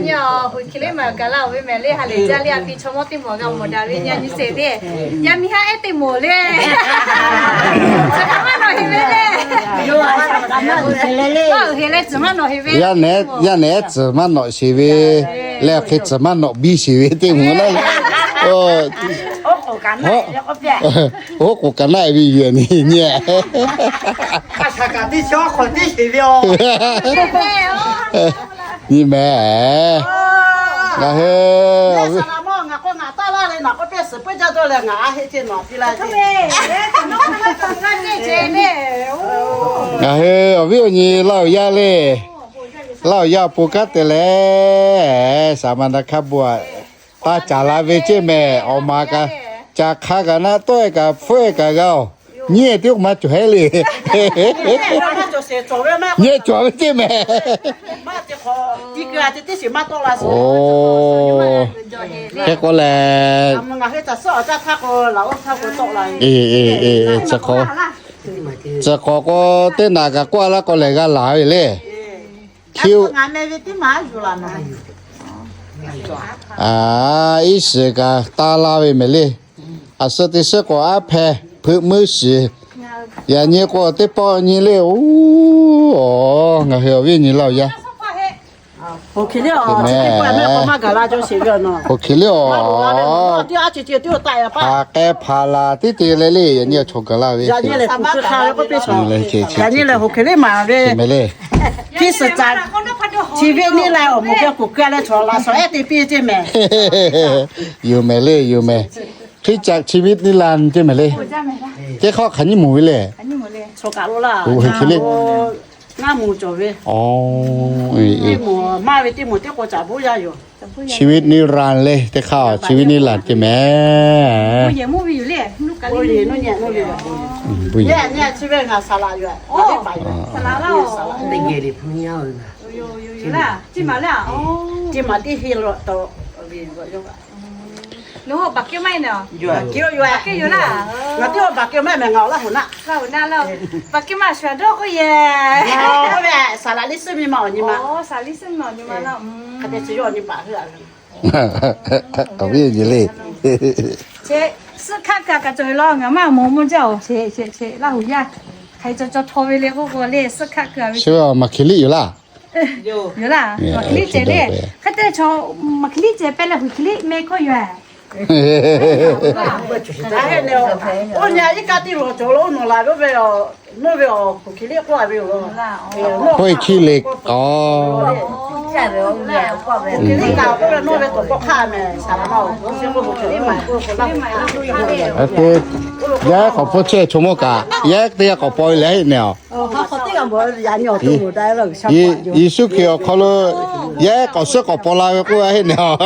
Nyi-oˬ, Huˍ Hkiˍ liˇ maˬ gaˬ laˇ-oˬ ve mehˍ le, ha lehˬ jaˇ le, a pi chaw mawˇ teˇ mawˬ g'a mawˬ daꞈ ve nyi nyi sheˍ le. Yaˇ miˇ haˉ ehˉ teˇ mawˬ le. Chi hk'aˬ maˇ nawˬ heˍ ve le. Maˇ uiˍ heˍ leh tcuhˬ maˇ nawˬ heˍ ve. Yaˇ nehˬ ehˉ tcuhˬ maˇ nawˬ sheˍ ve. Leh awˬ hk'e tcuhˬ maˇ nawˬ biˇ sheˍ ve teˇ mawˬ laˇ. Oˉ k'oˍ kaꞈ naˆ ve yuˬ nyi nyi. Nyi mehˍ. Ngaˬ hui ngaˬ hui awˬ viˉ awˬ nyi Laˇ huˍ yaˇ le, Laˇ huˍ yaˇ awˬ pon kanˉ te leh, saˍ maˍ na hk'a bvuhꞈ taˇ caˍ la ve ceˇ mehˍ. Awˬ maˍ kaꞈ caˍ hk'a kaꞈ naˆ tawˆ-e kaꞈ hpfuhˆ-e kaꞈ g'a-oˬ. Nyi tiˉ k'o maˇ cawˬ hehˉ le. Nyi cawˬ ve ceˇ mehˍ. Oˬ, hk'e k'o lehˬ, tcuh k'awꞈ k'o teˇ naꞈ kaꞈ k'oˆ laˇ k'o lehˬ g'a laˬ ve le. Hkiˇ-oˆ. Iˉ shiˍ kaꞈ taˇ laˇ ve mehˍ le. A suh teˇ suhˉ k'o aˉ hpehˇ hpeuꞈ meuˇ shiˍ. Yaꞈ nyi k'o teˇ pawˆ nyi le. Oˬ, ngaˬ hui awˬ viˉ nyi Laˇ huˍ yaˇ. Oˬ hk'e le-oˬ, hk'aˬ k'ai hpaˍ laˬ tiˉ te leh le, yaꞈ nyi chaw gaˬ laˇ ve. Yaꞈ nyi lehˬ Huˍ Hkiˍ liˇ maˬ ve mehˍ le. Hkiˇ suhˍ caꞈ chi ve neˇ la awˬ moˍ geh kuˬ keu leh chaw laꞈ shawnˍ ehˉ te piˇ ceˇ mehˍ. Yoˬ mehˍ le, yoˬ mehˍ. Hkiˇ caꞈ chi ve neˇ la ceˇ mehˍ le. Teˇ hk'aˇ hk'aˬ nyiˇ moˍ ve le. Huˍ Hkiˍ liˇ ngaˇ moˍ cawˬ ve. Teˇ moˍ maˇ ve teˇ moˍ teˇ k'o caꞈ boˆ yaˇ yoˬ. Chi ve neˇ la le, teˇ hk'aˇ chi ve neˇ la ceˇ mehˍ. Ngaˬ teˇ oˇ baˬ keu maˇ mehˍ, ngaˬ awˬ Laˇ huˍ naˆ. Laˇ huˍ naˆ laˇ. Baˬ keu maˇ shuˍ dawˇ k'oˆ yehˬ. Oˇ ve saˍ laꞈ liˇ suhˉ mi ma awˬ nyi ma. Saˍ laꞈ liˇ suhˉ mi ma awˬ nyi ma laˇ. Hk'e te chi yawˇ awˬ nyi paˍ hui a ve. Awˬ viˉ awˬ nyi le. Suhˉ hkaˆ kaꞈ kaꞈ cawˬ ve law, ngaˬ maˇ mawˬ mawˇ jaˇ-oˬ. Laˇ huˍ yaˇ hk'aˬ hk'e cawˬ cawˬ htaw ve le k'oˆ k'o le, suhˉ hkaˆ kaꞈ ve. Chi ve Maˍ Hkiˍ liˇ yoˬ laˇ. Yoˬ laˇ. Maˍ Hkiˍ liˇ ceh le. Hk'e te chaw Maˍ Hkiˍ liˇ ceh pehˇ leh Huˍ Hkiˍ liˇ meh hkawˇ yoˬ. Oˇ nyi iˉ kaˆ tiˉ lawˬ cawˬ lo oˇ nawˬ laˬ ve oˇ ve, nawˇ ve awˬ Huˍ Hkiˍ liˇ k'oˆ a ve yoˬ. Hk'oˆ e hkiˇ le k'aw. Yaˇ k'awꞈ hpfuhˇ chehˇ chaw mawˇ kaꞈ, yaˇ teˇ g'aˇ k'awꞈ paw ve lehˬ heˆ nehˬ-oˬ. Yeˍsuˆ Hkriꞈ awˬ hk'aw lo yaˇ k'awꞈ suhˉ k'awꞈ paw la ve k'oˆ heˆ nehˬ-oˬ.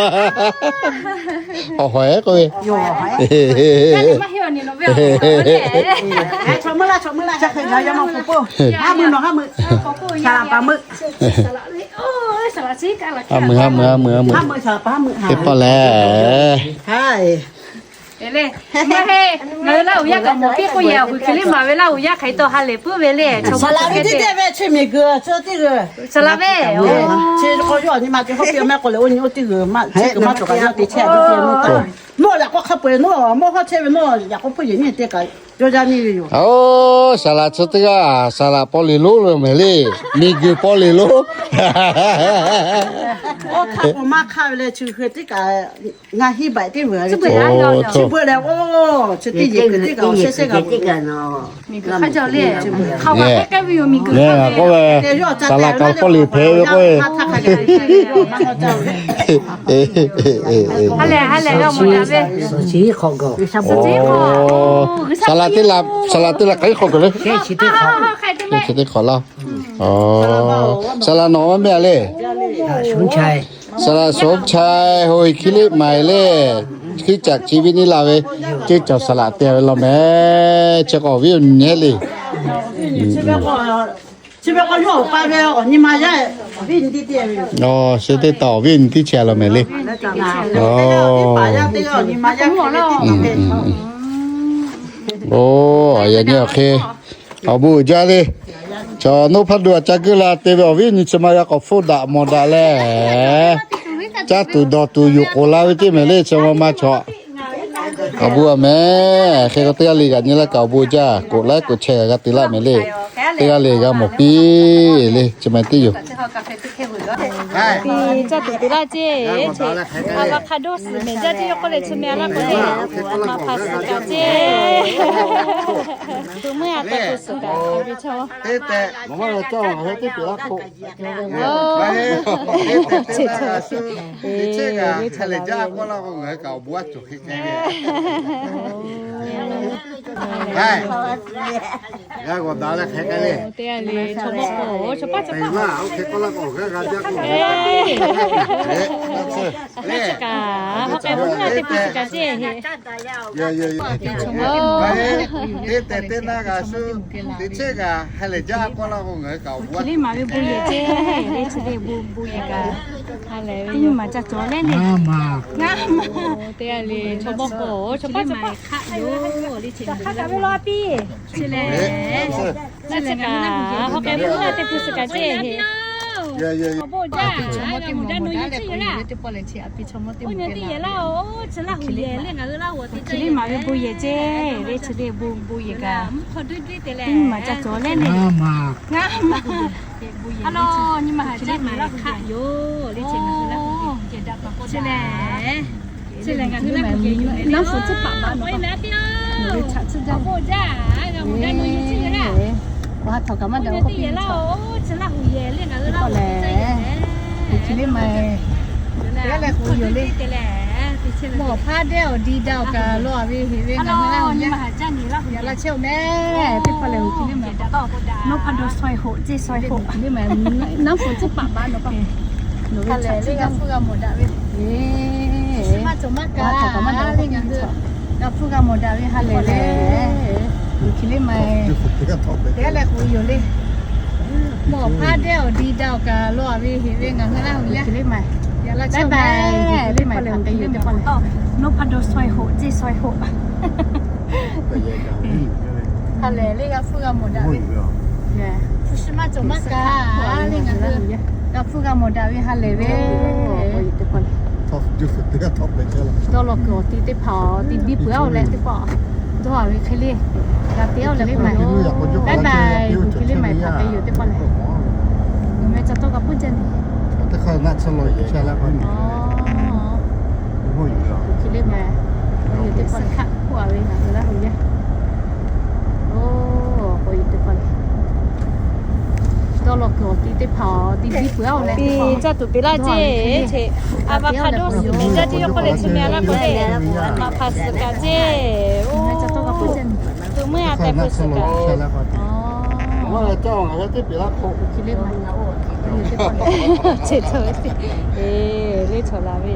Awˬ hawˬ-eˬ k'oˆ ve, a meuˬ a meuˬ a meuˬ, teˇ pawˆ lehˬ. Ngaˬ hui Laˇ huˍ yaˇ kaꞈ mawˬ piˇ k'oˆ yehˬ, Huˍ Hkiˍ liˇ maˍ ve Laˇ huˍ yaˇ hk'aˬ hk'e taw ha lehˬ puiˉ ve le. Saˍ laꞈ ve teˇ g'uiˬ, saˍ laꞈ ve, chi k'o yawˇ nyi ma te hawˉ piˇ mehˆ k'o lehˬ, oˇ nyi oˇ teˇ g'uiˬ maˇ, chi g'uiˬ maˇ cawˬ kaꞈ yawˇ te chehˇ a ve teˇ nyi taˇ. Mawˇ yaꞈ k'aw hk'a peu-eˬ nawˇ, mawˇ hawˉ chehˇ ve nawˇ, yaꞈ k'aw hpfuhˇ yeˬ nyiˇ te kaꞈ yawˇ jaˇ nyiˇ ve yoˬ. Oˇ, saˍ laꞈ chi teˇ g'aˇ saˍ laꞈ paw le lonˉ lo mehˍ le. Miˬ guiˬ paw le lonˉ. Oˇ htaˇ k'o maˇ hk'aˇ ve leh chi hui teˇ kaꞈ ngaˬ hiˇ baꞈ teˇ vuˬ ve, chi beuꞈ leh oˇ, chi teˇ yehˬ kuiˬ teˇ kaꞈ awˬ shehˇ shehˇ g'a ve. Miˬ guiˬ hk'a jaˇ le. K'oˆ ve, saˍ laꞈ kaꞈ paw le hpehꞈ ve k'oˆ ve. Ha lehˬ ha lehˬ g'a mawˬ daꞈ ve. Saˍ laꞈ teˇ laꞈ, saˍ laꞈ teˇ laꞈ k'aˉ hk'awꞈ kuˬ le. Chi teˇ hk'awꞈ laˇ. Saˍ laꞈ nawˬ maˇ meh a le. Saˍ laꞈ Sawˉ chai Huˍ Hkiˍ liˇ maˍ le. Hkiˇ caꞈ chi ve neˇ la ve, ceˇ cawˬ saˍ laꞈ te ve law mehˍ. Chi k'o awˬ viˉ awˬ nyi le. Chi ve k'o yawˇ awˬ pa ve awˬ nyi ma yaˇ, awˬ viˉ nyi teˇ te ve. Oˬ, chi teˇ taw awˬ viˉ nyi teˇ chi a law mehˍ le. Oˬ, oˬ, yaꞈ nyi awˬ hk'e awˬ bon uiˍ jaˇ le. Chaw Noˉ Hpaˇ Duˬ a ca geuˆ la te ve awˬ viˉ nyi chi ma g'a k'awꞈ hpfuhˇ daꞈ mawˬ daꞈ leh Caˇ tuˬ dawˬ tuˬ yuˬ k'oˍ la ve ceˇ mehˍ le, chi ma ma chaw. Awˬ bon a mehˍ, hk'e k'o teˇ g'aˇ le g'aꞈ nyi laˇ kaꞈ awˬ bon jaˇ, k'oꞈ laiˉ k'oꞈ chehˇ g'a g'a te laˇ mehˍ le. Teˇ g'aˇ le g'a mawˬ piˇ le, chi ma teˇ yoˬ. Pi caˇ tuˬ te laˇ ceˇ, avocado suhˍ mehˍ jaˇ teˇ yawˇ k'oˆ leh chi mehˍ laˇ k'oˆ le, maˍ hpaˍ suhˍ kaꞈ ceˇ. Tuˬ meuˇ a taˍ tuˬ suhˍ kaꞈ a ve chaw. Teˇ tehꞈ, maˍ maˇ la cawˇ a heh teˇ pehˍ laˇ k'o. Teˇ tehꞈ teˇ naˇ g'a shu, teˇ chehˇ g'a heh lehˬ jaˇ k'oˆ laˇ k'o, ngaˬ hui kaꞈ awˬ bon a cawˬ hk'e k'ai ve. G'a g'awˬ daꞈ leh hk'e k'ai le. Teˇ g'aˇ le chaw mawˇ k'o, chaw paˇ chaw paˇ, oˇ hk'e k'oˆ laˇ k'o, g'a g'a jaˇ k'o. Kaꞈ hk'e mvuhˇ la teˇ hpu suhˍ kaꞈ ceˇ. Teˇ tehꞈ teˇ naˇ g'a shu, teˇ chehˇ g'a heh lehˬ jaˇ k'oˆ laˇ k'o, ngaˬ hui kaꞈ awˬ bon a cawˬ hk'e k'ai ve. Chi le maˍ ve bon yehˬ ceˇ, le chi le bon bon yehˬ kaꞈ. Teˇ nyi maˍ ca cawˬ leh le. Ngaˇ maˬ. Teˇ g'aˇ le chaw mawˇ k'o, chaw paˇ chaw paˇ. Hk'aˆ kaꞈ ve law a piˇ. Chi lehˬ, chi lehˬ kaꞈ hawˉ k'ai mvuhˇ la teˇ hpu suhˍ kaꞈ ceˇ. Awˬ bon jaˇ, g'a mawˬ daꞈ nawˬ yehˬ chi yoˬ laˇ. Oˇ nyi teˇ yehˬ laˇ oˬ, chi Laˇ huˍ yehˬ le ngaˬ hui Laˇ huˍ awˬ te chi le maˍ ve bon yehˬ ceˇ, le chi le bon bon yehˬ kaꞈ. Mvuhˇ hk'aw duiˉ duiˉ te leh, teˇ nyi maˍ ca cawˬ leh le. Ngaˇ maˬ. Ngaˇ maˬ. A lo, nyi ma haꞈ jaˇ mehˍ laˇ hk'aˆ yoˬ, le chi le ngaˬ hui Laˇ huˍ yehˬ. Chi lehˬ, chi lehˬ ngaˬ hui Laˇ huˍ yehˬ yoˬ le. Naˉ pu tcuhˉ paˍ maˇ nawˬ paˇ, nawˬ ve chaꞈ tcuhˉ jaˇ. Awˬ bon jaˇ, g'a mawˬ daꞈ nawˬ yehˬ chi yoˬ laˇ. Wa ha htawnˍ kaꞈ maˇ daꞈ k'oˆ piˇ yehˬ laˇ oˬ, chi Laˇ huˍ yehˬ le ngaˬ hui Laˇ huˍ te caˇ yehˬ le. Chi le maˍ. Teˇ g'aˇ leh k'oꞈ yoˬ le. Mawˬ hpaˇ dehˇ awˬ di daꞈ awˬ kaꞈ lo a ve heˍ ve ngaˬ hui Laˇ huˍ yehˬ. Yaꞈ la chehˇ oˬ mehˍ. Teˇ hpaˍ lehˬ, awˬ hki le maˍ. Nawˉ hpaˇ dawˇ sawehˇ hoꞈ ceˇ, sawehˇ hoꞈ. Naˉ pu tcuhˉ paˍ maˇ nawˬ paˇ. Nawˬ ve chaꞈ tcuhˉ g'a hpuˇ g'a mawˬ daꞈ ve. Chi maˇ cawˬ maˇ kaꞈ, maˇ daꞈ ve ngaˬ hui g'a hpuˇ g'a mawˬ daꞈ ve ha lehˬ le. Awˬ hki le maˍ. Teˇ g'aˇ leh k'oꞈ yoˬ le. Mawˬ hpaˇ dehˇ awˬ di daꞈ awˬ kaꞈ lo a ve heˍ ve ngaˬ hui Laˇ huˍ yehˬ. Awˬ hki le maˍ. Yaꞈ la chehˇ oˬ mehˍ. Teˇ hpaˍ lehˬ, awˬ hki le maˍ. Nawˉ hpaˇ dawˇ sawehˇ hoꞈ ceˇ, sawehˇ hoꞈ. Ha lehˬ le, g'a hpuˇ g'a mawˬ daꞈ ve. Hpu shi maˇ cawˬ maˇ kaꞈ, le ngaˬ hui g'a hpuˇ g'a mawˬ daꞈ ve ha lehˬ ve. Dawˇ law kuiˬ awˬ ti teˇ hpaˍ awˬ ti biˇ peuˬ-a oˬ leh teˇ pawˆ dawˇ a ve hk'e le. G'a te-a oˬ leh k'oˆ yoˬ. Bye bye, awˬ hki le maˍ, hk'aˬ hk'e yoˬ teˇ pawˆ lehˬ. Ngaˬ meh ca tawˇ g'a puiˉ jaˇ nyi. Awˬ hki le maˍ, yoˬ teˇ pawˆ lehˬ. Hkaˆ k'oˆ a ve ngaˬ hui Laˇ huˍ yehˬ. Oˇ, k'oꞈ yoˬ teˇ pawˆ lehˬ. Dawˇ law kuiˬ awˬ ti teˇ hpaˍ awˬ ti biˇ peuˬ-a oˬ leh. Pi caˇ tuˬ piˇ laˇ ceˇ, avocado suhˍ mehˍ jaˇ ceˇ, yawˇ k'oˆ leh chi mehˍ laˇ k'oˆ leh, maˍ hpaˍ suhˍ kaꞈ ceˇ. Oˇ, tuˬ meuˇ a tehꞈ hpu suhˍ kaꞈ. Chi le maˍ. Eˬ, le chaw la ve.